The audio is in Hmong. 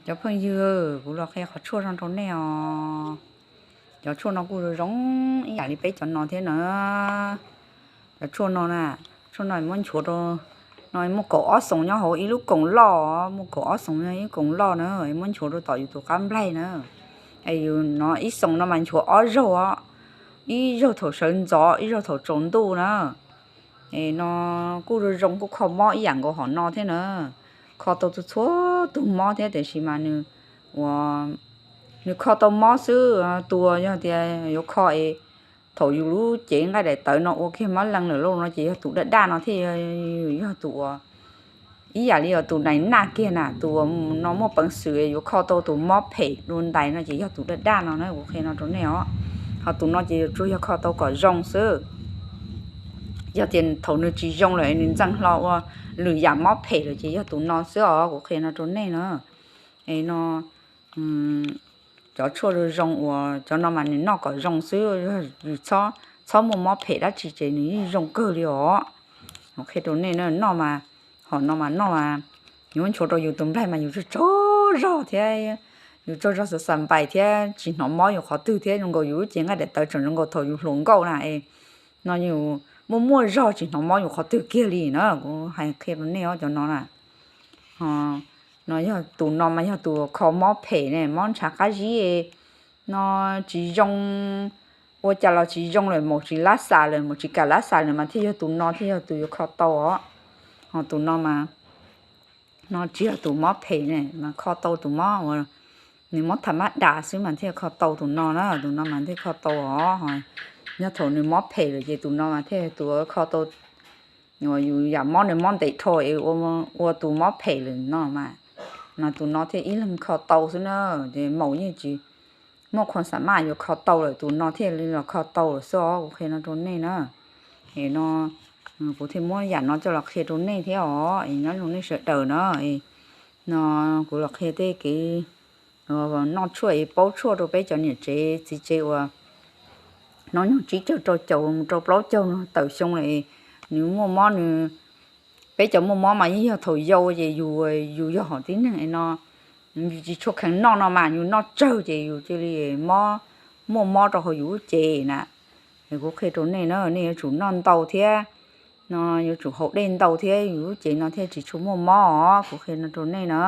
Cov phooj ywg, kuv los qhia qhov tshuaj no rau nej os. Cov tshuaj no kuj zoo zoo ib yam li peb cov no thiab na. Cov tshuaj no na, tshuaj no muab nchuav rau, no muaj kaum ob xoos nyob hauv ib lub koom loj, muaj kaum ob xoos nyob ib koom loj na, muab nchuav rau tom yus tus qab nplaig na. Es yus no ib xoos no mas nchuav ob zaug os, ib zaug thaum sawv ntxov, ib zaug thaum tsaus ntuj na. Es no kuj zoo zoo, kuj kho mob ib yam nkaus hom no thiab na. Kho tau txhua txhua tus mob thiab, tiam sis mas nws, ua, nws kho tau mob xwb. Tus uas yog tias yuav kho es thaum yus lub cev nqaij daim tawv no ua kiag mob lees lawm lauj no ces yog tus daj daj no thiaj yog tus uas, ib yam li tus nais naj kiag na, tus uas no muaj peev xwm yuav kho tau tus mob phem dua ntais no ces yog tus daj daj no na, kuv qhia no rau nej os. Ho tus no ces yuav tsuas yog kho tau kom zoo xwb. Yog tias thaum nws tsis zoo lawm, nws ntxeev hlo ua lwm yam mob phem lawm ces yog tus no xwb os, kuv qhia no rau nej na. Es no, cov tshuaj zoo zoo uas cov no mas nws noj kom zoo xwb, yus txhob muaj mob phem dab tsi ces nws yeej zoo kawg li os. Kuv qhia rau nej na, noj mas, hom no mas noj mas, yuav nchuav rau yus tus nplaig mas yus tsaug tsaug zog thiab, yus tsaug zog xav xav npais thiab tsis hnov mob yus qhov twg thiab, zoo nkaus yus lub cev nqaij daim tawv tseem zoo nkaus thaum yus hluas nkauj na. Es no yus muaj muaj zog tsis hnov mob yus qhov twg kiag li na, kuv hais qhia rau nej os cov no na. No yog tus no mas yog tus kho mob phem ne, mob ntshav qab zib no tsis zoo, ua cas los tsis zoo lawm, mus tsis lab xas lawm, mus tsis kam lab xas lawm mas thiaj yog tus no thiaj yog tus yuav kho tau os. Ho tus no mas, no tsis yog tus mob phem ne, mas kho tau tus mob uas nws mob tham mab das xwb mas thiaj kho tau tus no na, tus no mas thiaj kho tau os. Yog thaum nws mob phem lawm ces tus no mas thiaj tus kho tau, uas yus yam mob nws mob ntev dhau es ua tus mob phem lawm no mas, mas tus no thiaj ib leeg kho tau xwb na. Ces maum yeej tsis muaj qhua xam maj yuav kho tau lawm, tus no thiaj li los kho tau lawm xwb os, kuv qhia no rau nej na. Es no kuv thiaj muab yam no coj los qhia rau nej thiab os, es nyob zoo nej sawv daws na. No kuv los qhia tej kev noj tshuaj es paub tshuaj rau peb cov niam tsev txiv tsev uas hnub nyoog tsib caug rau caum mus rau plaub caug no tawm xyoo lawm, nws muaj mob nws, peb cov muaj mob mas yeej yog thaum yau ces yus, yus yog hom tib neeg no, yus tsis tshua kheev noj no mas yus noj tsawg ces yus cia li mob, muaj mob rau hauv yus lub cev na. Es kuv qhia rau nej na, nej yuav tsum noj ntau thiab, no yuav tsum haus dej ntau thiab yus lub cev no thiaj tsis tshua muaj mob os, kuv qhia no rau nej na.